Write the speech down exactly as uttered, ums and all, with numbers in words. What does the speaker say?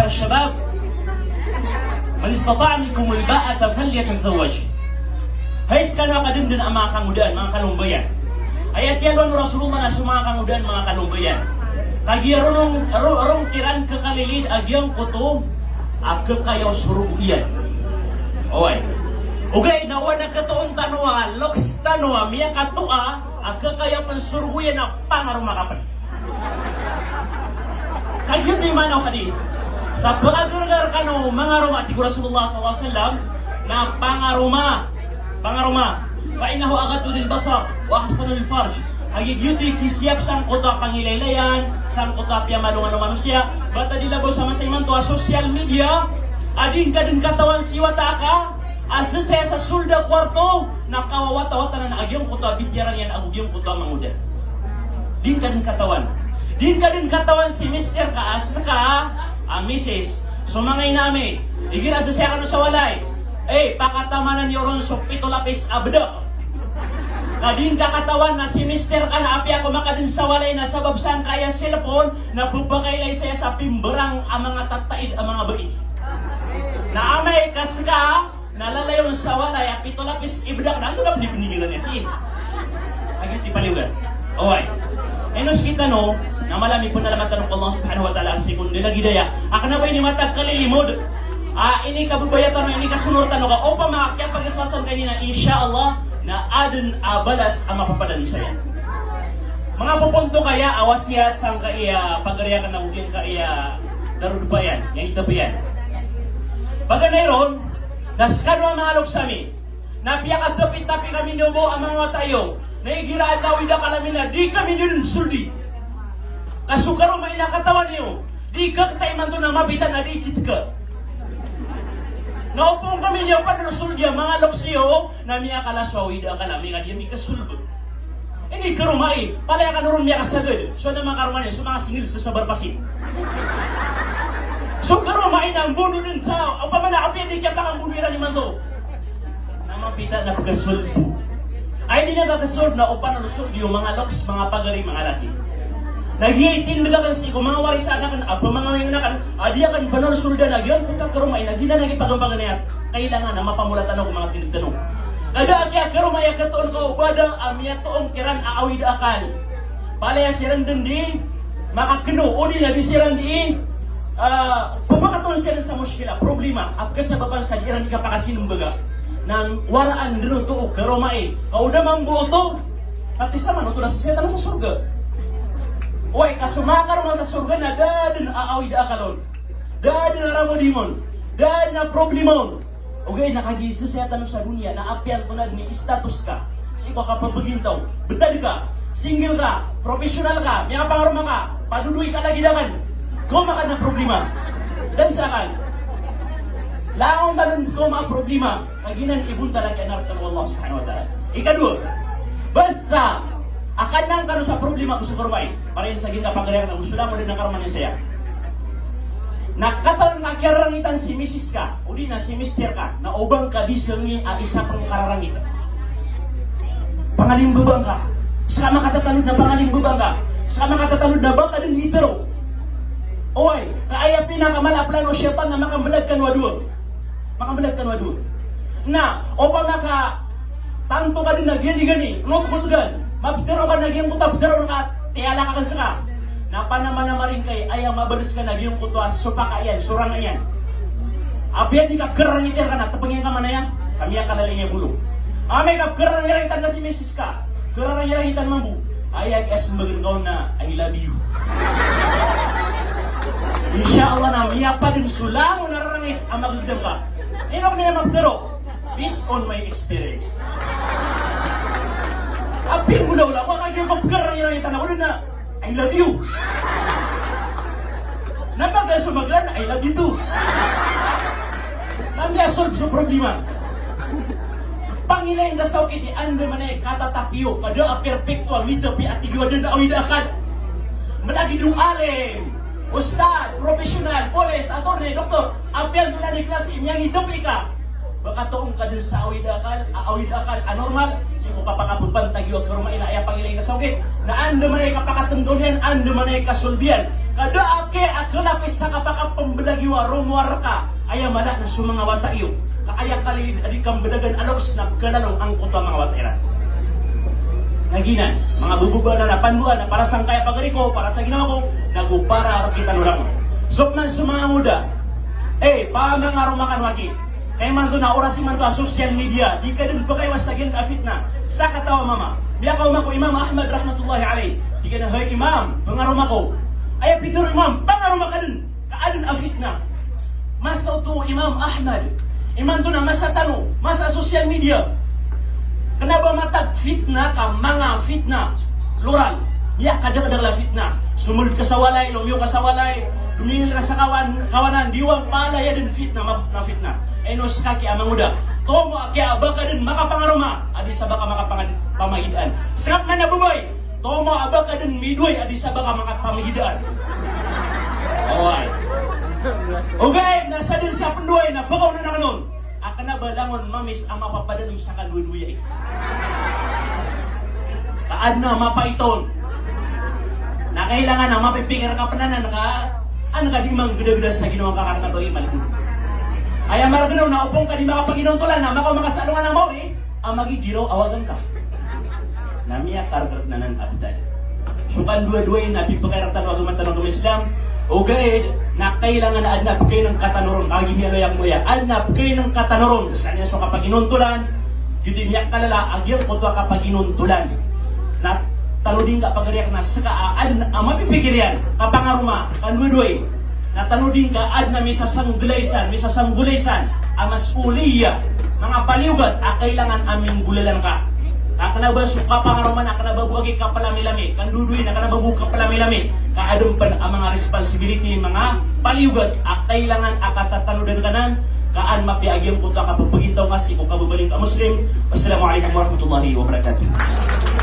Shabab, man istata'a minkumul ba'ata falyatazawwaj. Hay skano a kadndn a manga kangodaan, manga kalombayan. Aya kiyaalowan o Rasulullah na so manga kangodaan, manga kalombayan, kagiya ron, ro-, roo kiran khakalilid a giyangkoto a khakaya o sorogo iyan. Oway. Ogaid na o ba na khatoon tano a loks tano a miyakatoa a khakaya pn sorogo iyan a pangaroma ka pn. Kagiya di maana o hadith. Sa pakagargar kano mangaroma, tig o Rasulullah sallallahu alaihi wasallam, na pangaroma, pangaroma. Fa innahu aghaddu lil basar wa ahsanu lil farj. Kagiya giyoto i kisiyap sangkoto a pangilaylayan, sangkoto a piyamalongan o manosiya. Bata di labaw sa masa imanto a social media, a di ngka dn katawan si wata aka a sesaya sa sold a kuwarto, na kawawatawata nan a giyangkoto a bitiyaran iyan ago giyangkoto a mangoda. Di ngka dn katawan. Di ngka dn katawan si mister ka a ska a misis. So manga ina ami, igira sesaya kano sa walay, eh, pakatamanan iyo ron so pito lapis a bdak. Ka di ngka katawan na si mister ka na apiya ko makadn sa walay na sabap sangkaya cellphone, na pphakailay saya sa pimbarang a manga tataid a manga bai. Na amay ka ska na lalayon sa walay a pito lapis i bdak na, antonaa pn i pndigiran iyan sii? Lagid i paliyogat. Oway. Ino sktano, na mala a mipnalamat tano ko Allah subhanahu wa ta'ala sii ko dn a lagid aya. A kna ba ini matag kalilimod a inikababaya tano, inikasonor tano ka opama kiyapagikhlasan ka ini na insha Allah na adn a balas a mapapadalm saya. Manga poponto kaya a wasiyat sangkaya pagari akn ago giyangkaya darodopa iyan, giyangkaya itapi iyan. Paganay ron, na skano a manga loks ami, na piyakatapitapi kami niyo bo a manga wata iyo, na igira adn a awid a akal ami na di kami niyo dn soldi. Ka so karoma i na katawan iyo, di kakta imanto na mapita na di kitka. Na opama kami niyo pn soldi a manga loks iyo, na miyakala so awid a akal ami ka di ami kasolb. Ini karoma i, palaya kano ron miyakasagad. So na manga karoma niyan, so manga singil sa sabar pasin. So karoma i na mbono dn sa, opama na apiya di kiyapakambono iran imanto, na mapita na pkasolb. Ay di na kakasolb na opama na solb iyo manga loks, manga pagari, manga laki. Na giya i tindg akn sii ko manga waris akn, a pmangawing akn, a di akn panosoldan a giyangkoto a karoma i na giyanan i pagampaganay a kailangan a mapamolat tano ko manga tindg tano. Ka da a kiyakaroma i a katoon ka o ba da a miyatoon kiran a awid a akal. Palaya siran dn di makakno, odi na di siran di, ah, pphakatoon siran sa mushkila, problema, a kasabapan sa di iran di kapakasinmbaga. Na waraan dn oto o karoma i. Ka o da mambo oto, pati saman oto na sesaya tano sa sorga. Oway, ka so makakaroma sa sorga na da dn a awid a akal on. Da dn a ramodimon. Da dn a problema on. Ogaid na kagiya sesaya tano sa doniya na apiya antonaa dn i status ka sii ko kapapagintaw. Btad ka, single ka, professional ka, miyakapangaroma ka, padodoy ka lagid akn. Koma ka na problema. Dn sa akal. Langon tano dn koma a problema. Kagiya nan i bontal a kiyanarap tano o Allah subhanahu wa ta'ala. Ikadowa, basta a kadnan kano sa problema ko so karoma i. Para iyan sa giyangkaya pagari akn ago so langon dn a karoma niyan saya. Na katawan ka a kiyararangitan si misis ka, odi na si mister ka, na o ba ngka di sangni a isa pn kararangit. Pangalimbabaan ka. Ska makatatanud na pangalimbabaan ka. Ska makatatanud na ba ka dn itharo. Oway, ka aya pinakamala a plano o shaytan na makamblag kano a dowa. Makamblag kano a dowa. Na opama ka tanto ka dn a giyangkani, notbot ka dn, maptharo ka na giyangkoto a ptharo ka, tiyalak akn ska. Na panamanamarin ka i, aya mabalas ka na giyangkoto a sopaka iyan, sorang iyan. Apiya di ka pkhararangit iran ka na tpng iyan ka manaya, ka miyakalaling a bolong. Amay ka pkhararangit iran ka si misis ka, pkhararangit iran ka mambo, aya kiyasmbagn ka on na I love you. Insha Allah na miyapadng so langon a rarangit a magagdam ka. Ino kna iyan maptharo? Based on my experience. Apiya golaola ko a kagiya ko pkhararangit iran ka na, odi na I love you. Na pagka so maglan, I love you too. Na miyasolb so problema. Pangilayin ka sa okit i andamanaya i katatap iyo, ka da a perpekto a mitapi a tig iyo a da a awid a akal. Malagid o alim, ustad, professional, polis, attorney, doktor, apiya antonaa i klasi i miyangitapi ka. Ba katoon ka dn sa awid a akal, a awid a akal a normal, sii ko kapakapphantag iyo a karoma i na aya pangilayin ka sa okit. Na andamanaya i kapakatndo niyan, andamanaya i kasolb iyan. Ka da a ke a kalapis sa kapakapmbl- Lagid a rowar ka, aya mala na so manga wata iyo. Ka aya kali a di kambdagan a loks na pkhalalo angkoto a manga wata iran. Na giyanan, manga bobobana na pandoan na para sangkaya pagari ko, para sa ginawa ko, nago para rktano langon. So pman so manga ngoda, eh, pamangaroma kano aki. Ka imanto na oras imanto a social media, di ka dn pkaiwas sa giyanan a fitna. Sakataw a mama, miyakaoma ko Imam Ahmad rahmatullahi alayh. Tig iyan a, "Hay Imam, pangaroma ako." Aya pitharo o Imam, "Pangaroma ka dn ka adn a fitna." Masa oto o Imam Ahmad, imanto na masa tano, masa a social media. Kna ba matag fitna ka manga fitna. Loral. Miyakadakdakl a fitna. Somold ka sa walay, lomiyo ka sa walay, lomingil ka sa kawan, kawanan, diwang palaya dn fitna, ma-, na fitna. Ino ska ki a mangoda. Tomo a kiya a ba ka dn makapangaroma a di sa ba ka makapamagidaan. Ska pman a babay. Tomo a ba ka dn midoay a di sa ba ka makapamagidaan. Oway. Ogaid na sadn sa pndoay na ba ka on anan on. A kna ba langon mamis a mapapadalm sa kandowadowa i. Ka adn a mapaiton. Na kailangan a mapipikir ka pn anan ka an ka di manggdagda sa ginawa ka karna ba i malbod. Aya margn on na opama ka di makapaginontolan na makaoma ka sa alongan a maori a magigiraw a wagan ka. Na miyakargrg anan a btad. So kandowadowa i na pipkhairang tano a agama tano a agama Islam. Ogaid na kailangan a adn a pkainngka tano ron, kagiya miyaaloy ako aya, adn a pkainngka tano ron. Skaniyan so kapaginontolan, giyoto i miyakalala a giyangkoto a kapaginontolan. Na tano dn ka pagariya na ska a adn a mapipikir iyan, kapangaroma, kandowadowa i. Na tano dn ka adn a misasanggolay san, misasanggolay san a mas'uliyah, manga paliyogat a kailangan a minggolalan ka. Ka kna ba so kapangaroma na kna ba bo aki kaplamilami, kandowadowa i na kna ba bo kaplamilami. Ka adn pn a manga responsibility, manga paliyogat a kailangan a katatanodan ka nan, ka an mapiya a giyangkoto a kapapagintaw ka sii ko kababaling ka Muslim. Wassalamu alaikum warahmatullahi wabarakatuh.